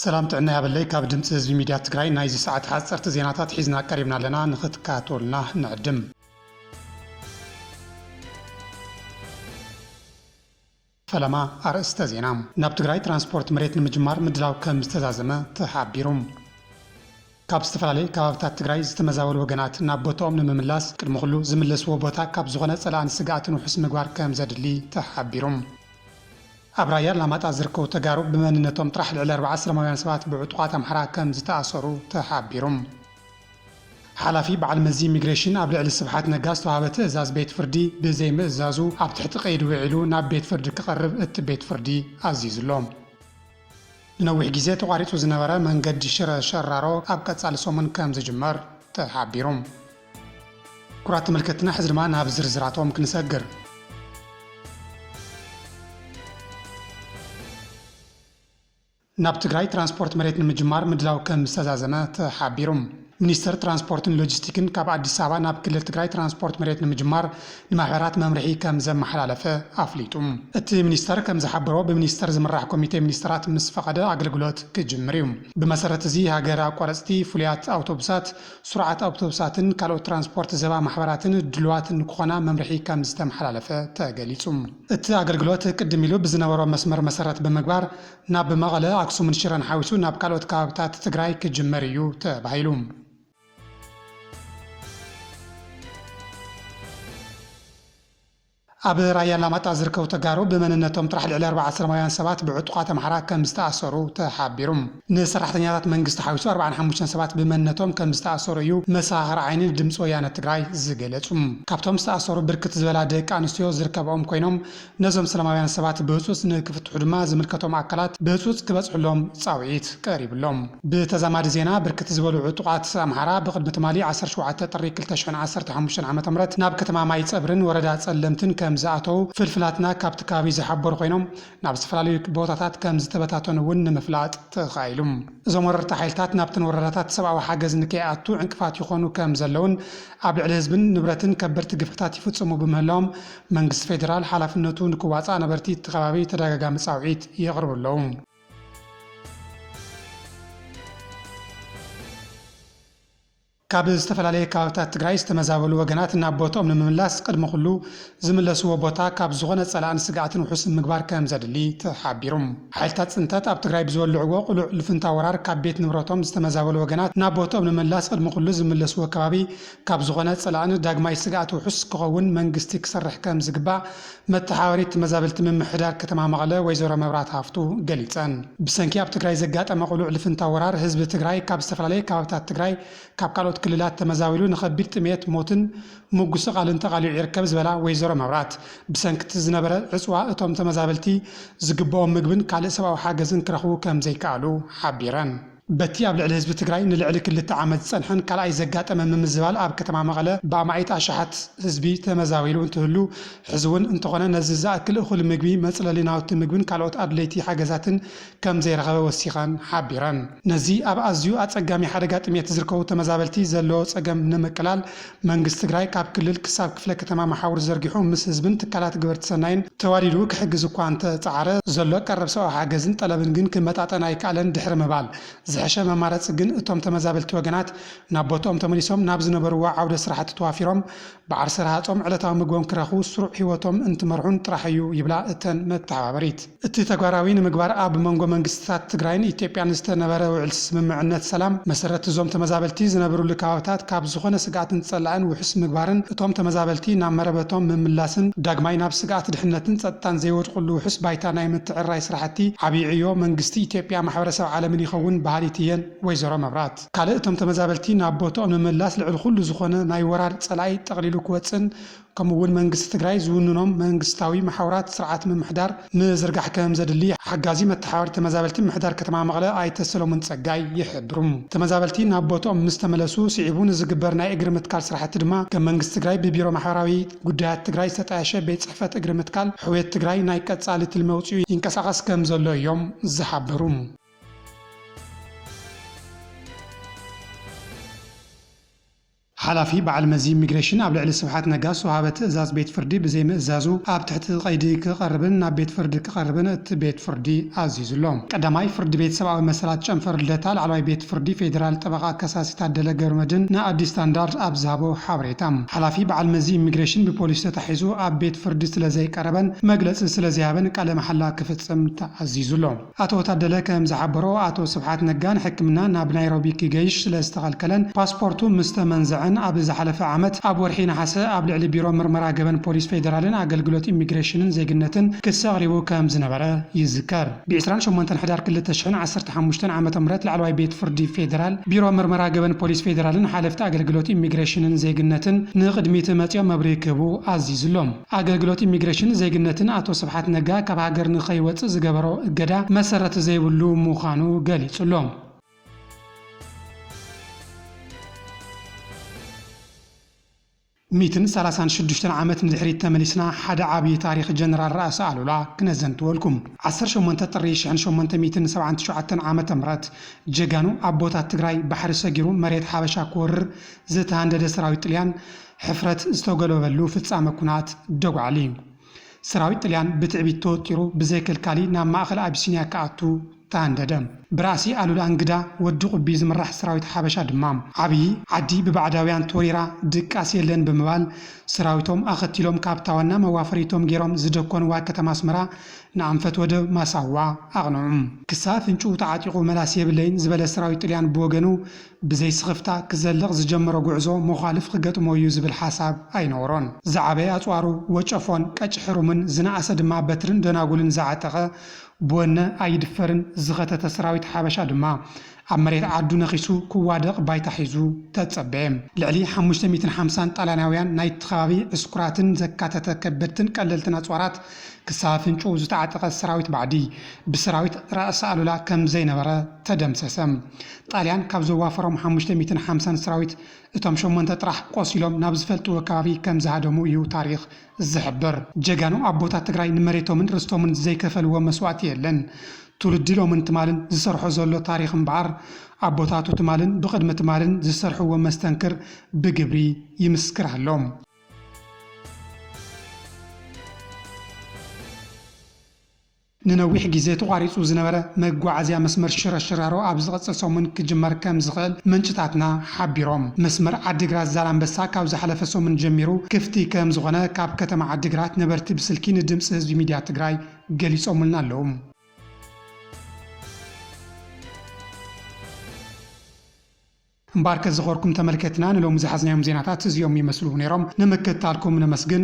ሰላም ጥዕና ያበለይ። ካብ ድምፂ ህዝቢ ሚድያ ትግራይ ናይዚ ሰዓት ሓፀርቲ ዜናታት ሒዝና ቀሪብና ኣለና፣ ንኽትከታተሉና ንዕድም። ፈለማ ኣርእስተ ዜና። ናብ ትግራይ ትራንስፖርት መሬት ንምጅማር ምድላው ከም ዝተዛዘመ ተሓቢሩ። ካብ ዝተፈላለዩ ከባብታት ትግራይ ዝተመዛበሉ ወገናት ናብ ቦታኦም ንምምላስ ቅድሚ ኩሉ ዝምለስዎ ቦታ ካብ ዝኾነ ጸላእን ስግኣትን ውሑስ ምግባር ከም ዘድሊ ተሓቢሩ። ኣብ ራያ ኣላማጣ ዝርከቡ ተጋሩ ብመንነቶም ጥራሕ ልዕሊ ኣርባዓ ሰላማውያን ሰባት ብዕጡቓት ኣምሓራ ከም ዝተኣሰሩ ተሓቢሩ። ሓላፊ በዓል መዚ ኢሚግሬሽን ኣብ ልዕሊ ስብሓት ነጋ ዝተዋህበ ትእዛዝ ቤት ፍርዲ ብዘይምእዛዙ ኣብ ትሕቲ ቀይዲ ውዒሉ ናብ ቤት ፍርዲ ክቐርብ እቲ ቤት ፍርዲ ኣዚዙ ኣሎ። ንነዊሕ ግዜ ተቋሪጹ ዝነበረ መንገዲ ሽረ ሸራሮ ኣብ ቀጻሊ ሰሙን ከም ዝጅመር ተሓቢሩ። ክቡራት ተመልከትና፣ ሕዚ ድማ ናብ ዝርዝራቶም ክንሰግር። ናብ ትግራይ ትራንስፖርት መሬት ንምጅማር ምድላው ከም ዝተዛዘመ ተሓቢሩ። ሚኒስተር ትራንስፖርትን ሎጂስቲክን ካብ ኣዲስ ኣበባ ናብ ክልል ትግራይ ትራንስፖርት መሬት ንምጅማር ንማሕበራት መምርሒ ከም ዘመሓላለፈ ኣፍሊጡ። እቲ ሚኒስተር ከም ዝሓበሮ፣ ብሚኒስተር ዝምራሕ ኮሚቴ ሚኒስተራት ምስ ፈቐደ ኣገልግሎት ክጅምር እዩ። ብመሰረት እዚ፣ ሃገር ኣቋረፅቲ ፍሉያት ኣውቶቡሳት፣ ስሩዓት ኣውቶቡሳትን ካልኦት ትራንስፖርት ዝህባ ማሕበራትን ድሉዋት ንክኾና መምርሒ ከም ዝተመሓላለፈ ተገሊጹ። እቲ ኣገልግሎት ቅድም ኢሉ ብዝነበሮ መስመር መሰረት ብምግባር፣ ናብ መቐለ፣ ኣክሱምን ሽረን ሓዊሱ ናብ ካልኦት ከባብታት ትግራይ ክጅመር እዩ ተባሂሉ። ኣብ ራያ ኣላማጣ ዝርከቡ ተጋሩ ብመንነቶም ጥራሕ ልዕሊ ኣርባዓ ሰላማውያን ሰባት ብዕጡቓት ኣምሓራ ከም ዝተኣሰሩ ተሓቢሩ። ንሰራሕተኛታት መንግስቲ ሓዊሱ ኣርባዓን ሓሙሽተን ሰባት ብመንነቶም ከም ዝተኣሰሩ እዩ መሰኻኽር ዓይኒ ንድምፂ ወያነ ትግራይ ዝገለጹ። ካብቶም ዝተኣሰሩ ብርክት ዝበላ ደቂ ኣንስትዮ ዝርከብኦም ኮይኖም፣ ነዞም ሰላማውያን ሰባት ብህጹጽ ንክፍትሑ ድማ ዝምልከቶም ኣካላት ብህጹጽ ክበጽሑሎም ጻውዒት ቀሪቡሎም። ብተዛማዲ ዜና፣ ብርክት ዝበሉ ዕጡቓት ኣምሓራ ብቕድሚ ትማሊ ዓሰርተ ሸውዓተ ጥሪ ክልተ ሽሕን ዓሰርተ ሓሙሽተን ዓመተ ምህረት ናብ ከተማ ማይ ጸብርን ወረዳ ጸለምትን ከም ዝኣተዉ ፍልፍላትና ካብቲ ከባቢ ዝሓበሩ ኮይኖም፣ ናብ ዝተፈላለዩ ቦታታት ከም ዝተበታተኑ እውን ንምፍላጥ ተኻኢሉ። እዞም ወረርቲ ሓይልታት ናብተን ወረዳታት ሰብኣዊ ሓገዝ ንከይኣቱ ዕንቅፋት ይኾኑ ከም ዘለውን ኣብ ልዕሊ ህዝብን ንብረትን ከበድቲ ግፍዕታት ይፍጽሙ ብምህላዎም መንግስቲ ፌዴራል ሓላፍነቱ ንክዋጻእ ነበርቲ እቲ ከባቢ ተደጋጋሚ ጻውዒት የቕርቡ ኣለዉ። ካብ ዝተፈላለየ ከባብታት ትግራይ ዝተመዛበሉ ወገናት ናብ ቦትኦም ንምምላስ ቅድሚ ኩሉ ዝምለስዎ ቦታ ካብ ዝኾነ ጸላእን ስግኣትን ውሑስ ምግባር ከም ዘድሊ ተሓቢሩ። ሓይልታት ጽንተት ኣብ ትግራይ ብዝወልዕዎ ቅሉዕ ልፍንታ ወራር ካብ ቤት ንብረቶም ዝተመዛበሉ ወገናት ናብ ቦትኦም ንምምላስ ቅድሚ ኩሉ ዝምለስዎ ከባቢ ካብ ዝኾነ ጸላእን ዳግማይ ስግኣት ውሑስ ክኸውን መንግስቲ ክሰርሕ ከም ዝግባእ መተሓባበሪት ተመዛበልቲ ምምሕዳር ከተማ መቐለ ወይዘሮ መብራት ሃፍቱ ገሊጸን። ብሰንኪ ኣብ ትግራይ ዘጋጠመ ቅሉዕ ልፍንታ ወራር ህዝቢ ትግራይ ካብ ዝተፈላለየ ከባብታት ትግራይ ካብ ካልኦት ክልላት ተመዛቢሉ ንኸቢድ ጥሜት፣ ሞትን ምጉስቓልን ተቓሊዑ ይርከብ ዝበላ ወይዘሮ መብራት፣ ብሰንኪ እቲ ዝነበረ ዕጽዋ እቶም ተመዛበልቲ ዝግብኦም ምግብን ካልእ ሰብኣዊ ሓገዝን ክረኽቡ ከም ዘይከኣሉ ሓቢረን። በቲ ኣብ ልዕሊ ህዝቢ ትግራይ ንልዕሊ ክልተ ዓመት ዝጸንሐን ካልኣይ ዘጋጠመ ምምዝባል ኣብ ከተማ መቐለ ብኣማኢት ኣሽሓት ህዝቢ ተመዛቢሉ እንትህሉ፣ ሕዚ እውን እንተኾነ ነዚ ዝኣክል እኹል ምግቢ፣ መጽለሊ ናውቲ ምግብን ካልኦት ኣድለይቲ ሓገዛትን ከም ዘይረኸበ ወሲኸን ሓቢረን። ነዚ ኣብ ኣዝዩ ኣጸጋሚ ሓደጋ ጥሜት ዝርከቡ ተመዛበልቲ ዘለዎ ጸገም ንምቅላል መንግስቲ ትግራይ ካብ ክልል ክሳብ ክፍለ ከተማ መሓውር ዘርጊሑ ምስ ህዝብን ትካላት ገበርቲ ሰናይን ተዋዲዱ ክሕግዝ እኳ እንተጸዓረ፣ ዘሎ ቀረብ ሰብኣዊ ሓገዝን ጠለብን ግን ክመጣጠን ኣይከኣለን ድሕሪ ምባል፣ ዝሐሸ መማረፂ ግን እቶም ተመዛበልቲ ወገናት ናብ ቦትኦም ተመሊሶም ናብ ዝነበርዎ ዓውደ ስራሕቲ ተዋፊሮም ብዓርሰ ረሃፆም ዕለታዊ ምግቦም ክረኽቡ ስሩዕ ህይወቶም እንትመርሑን ጥራሕ እዩ ይብላ እተን መተሓባበሪት። እቲ ተግባራዊ ንምግባር ኣብ መንጎ መንግስትታት ትግራይን ኢትዮጵያን ዝተነበረ ውዕል ስምምዕነት ሰላም መሰረት እዞም ተመዛበልቲ ዝነብሩሉ ከባብታት ካብ ዝኾነ ስግኣትን ጸላእን ውሑስ ምግባርን እቶም ተመዛበልቲ ናብ መረበቶም ምምላስን ዳግማይ ናብ ስግኣት ድሕነትን ጸጥታን ዘይወድቁሉ ውሑስ ባይታ ናይ ምትዕርራይ ስራሕቲ ዓብዪ ዕዮ መንግስቲ ኢትዮጵያ ማሕበረሰብ ዓለምን ይኸውን በሃሊት እየን ወይዘሮ መብራት። ካልእ እቶም ተመዛበልቲ ናብ ቦትኦም ንምምላስ ልዕሊ ኩሉ ዝኾነ ናይ ወራር ጸላኢ ጠቕሊሉ ክወፅእን ከምኡ እውን መንግስቲ ትግራይ ዝውንኖም መንግስታዊ መሓውራት ስርዓት ምምሕዳር ምዝርጋሕ ከም ዘድሊ ሓጋዚ መተሓባበሪ ተመዛበልቲ ምምሕዳር ከተማ መቐለ ኣይተ ሰሎሞን ጸጋይ ይሕብሩ። ተመዛበልቲ ናብ ቦትኦም ምስ ተመለሱ ስዒቡ ንዝግበር ናይ እግሪ ምትካል ስራሕቲ ድማ ከም መንግስቲ ትግራይ ብቢሮ ማሕበራዊ ጉዳያት ትግራይ ዝተጣየሸ ቤት ጽሕፈት እግሪ ምትካል ሕውየት ትግራይ ናይ ቀጻሊ ትልሚ ኣውፂኡ ይንቀሳቐስ ከም ዘሎ እዮም ዝሓበሩ። ሓላፊ በዓል መዚ ኢሚግሬሽን ኣብ ልዕሊ ስብሓት ነጋ ዝተዋህበ ትእዛዝ ቤት ፍርዲ ብዘይምእዛዙ ኣብ ትሕቲ ቀይዲ ክቐርብን ናብ ቤት ፍርዲ ክቐርብን እቲ ቤት ፍርዲ ኣዚዙ ኣሎ። ቀዳማይ ፍርዲ ቤት ሰብኣዊ መሰላት ጨንፈር ልደታ ላዕለዋይ ቤት ፍርዲ ፌዴራል ጠበቓ ከሳሲ ታደለ ገብረመድህን ንኣዲስ ስታንዳርድ ኣብ ዝሃቦ ሓበሬታ፣ ሓላፊ በዓል መዚ ኢሚግሬሽን ብፖሊስ ተታሒዙ ኣብ ቤት ፍርዲ ስለ ዘይቀረበን መግለጺ ስለ ዘይሃበን ቃለ መሓላ ክፍጽም ተኣዚዙ ኣሎ። ኣቶ ታደለ ከም ዝሓበሮ፣ ኣቶ ስብሓት ነጋ ንሕክምና ናብ ናይሮቢ ክገይሽ ስለ ዝተኸልከለን ፓስፖርቱ ምስ ተመንዘዐን ኣብ ዝሓለፈ ዓመት ኣብ ወርሒ ነሓሰ ኣብ ልዕሊ ቢሮ ምርመራ ገበን ፖሊስ ፌዴራልን ኣገልግሎት ኢሚግሬሽንን ዜግነትን ክሲ ኣቕሪቡ ከም ዝነበረ ይዝከር። ብ ዕስራን ሸሞንተን ሕዳር ክልተ ሽሕን ዓሰርተ ሓሙሽተን ዓመተ ምህረት ላዕለዋይ ቤት ፍርዲ ፌዴራል ቢሮ ምርመራ ገበን ፖሊስ ፌዴራልን ሓለፍቲ ኣገልግሎት ኢሚግሬሽንን ዜግነትን ንቕድሚት መጺኦም መብርሂ ክህቡ ኣዚዙ ኣሎ። ኣገልግሎት ኢሚግሬሽን ዜግነትን ኣቶ ስብሓት ነጋ ካብ ሃገር ንኸይወጽእ ዝገበሮ እገዳ መሰረት ዘይብሉ ምዃኑ ገሊጹ ኣሎ። ሚእትን ሰላሳን ሽዱሽተን ዓመት ንድሕሪት ተመሊስና ሓደ ዓብዪ ታሪኽ ጀነራል ራእሲ ኣሉላ ክነዘንትወልኩም። ዓሰርተ ሸሞንተ ጥሪ ሽሕን ሸሞንተ ሚእትን ሰብዓን ትሽዓተን ዓመተ ምህረት ጀጋኑ ኣቦታት ትግራይ ባሕሪ ሰጊሩ መሬት ሓበሻ ክወርር ዝተሃንደደ ሰራዊት ጥልያን ሕፍረት ዝተጎለበሉ ፍጻመ ኩናት ደጓዕሊ። ሰራዊት ጥልያን ብትዕቢት ተወጢሩ ብዘይከልካሊ ናብ ማእኸል ኣቢሲንያ ክኣቱ ተሃንደደ። ብራእሲ ኣሉላ እንግዳ ወዲ ቁቢ ዝምራሕ ሰራዊት ሓበሻ ድማ ዓብዪ ዓዲ ብባዕዳውያን ተወሪራ ድቃስ የለን ብምባል ሰራዊቶም ኣኸቲሎም ካብታ ዋና መዋፈሪቶም ገይሮም ዝደኮንዋ ከተማ ኣስመራ ንኣንፈት ወደብ ማሳዋ ኣቕንዑ። ክሳብ ኣፍንጭኡ ተዓጢቑ መላስ የብለይን ዝበለ ሰራዊት ጥልያን ብወገኑ ብዘይ ስኽፍታ ክዘልቕ ዝጀመሮ ጉዕዞ መዃልፍ ክገጥሞ እዩ ዝብል ሓሳብ ኣይነበሮን። ዝዓበየ ኣጽዋሩ ወጨፎን ቀጭ ሕሩምን ዝነኣሰ ድማ በትርን ደናጉልን ዝዓጠቐ ብወነ ኣይድፈርን ዝኸተተ ሰራዊት ሓበሻ ድማ ኣብ መሬት ዓዱ ነኺሱ ክዋደቕ ባይታ ሒዙ ተጸበየ። ልዕሊ ሓሙሽተ ሚእትን ሓምሳን ጣልያናውያን ናይቲ ከባቢ ዕስኩራትን ዘካተተ ከበድትን ቀለልትን ኣጽዋራት ክሳብ ኣፍንጭኡ ዝተዓጠቐ ሰራዊት ባዕዲ ብሰራዊት ራእሲ ኣሉላ ከም ዘይነበረ ተደምሰሰ። ጣልያን ካብ ዘዋፈሮም ሓሙሽተ ሚእትን ሓምሳን ሰራዊት እቶም ሸሞንተ ጥራሕ ቆሲሎም ናብ ዝፈልጥዎ ከባቢ ከም ዝሃደሙ እዩ ታሪኽ ዝሕብር። ጀጋኑ ኣቦታት ትግራይ ንመሬቶምን ርስቶምን ዘይከፈልዎ መስዋእቲ የለን። ትውልዲ ሎምን ትማልን ዝሰርሖ ዘሎ ታሪኽ እምበኣር ኣቦታቱ ትማልን ብቕድሚ ትማልን ዝሰርሕዎ መስተንክር ብግብሪ ይምስክር ኣሎ። ንነዊሕ ግዜ ተቋሪጹ ዝነበረ መጓዓዝያ መስመር ሽረ ሽራሮ ኣብ ዝቕጽል ሰሙን ክጅመር ከም ዝኽእል ምንጭታትና ሓቢሮም። መስመር ዓዲግራት ዛላምበሳ ካብ ዝሓለፈ ሰሙን ጀሚሩ ክፍቲ ከም ዝኾነ ካብ ከተማ ዓዲግራት ነበርቲ ብስልኪ ንድምፂ ህዝቢ ሚድያ ትግራይ ገሊጾምልና ኣለዉ። እምበኣርከ ዝኸበርኩም ተመልከትና፣ ንሎሚ ዝሓዝናዮም ዜናታት እዚኦም ይመስሉ ነይሮም። ንምክትታልኩም ነመስግን።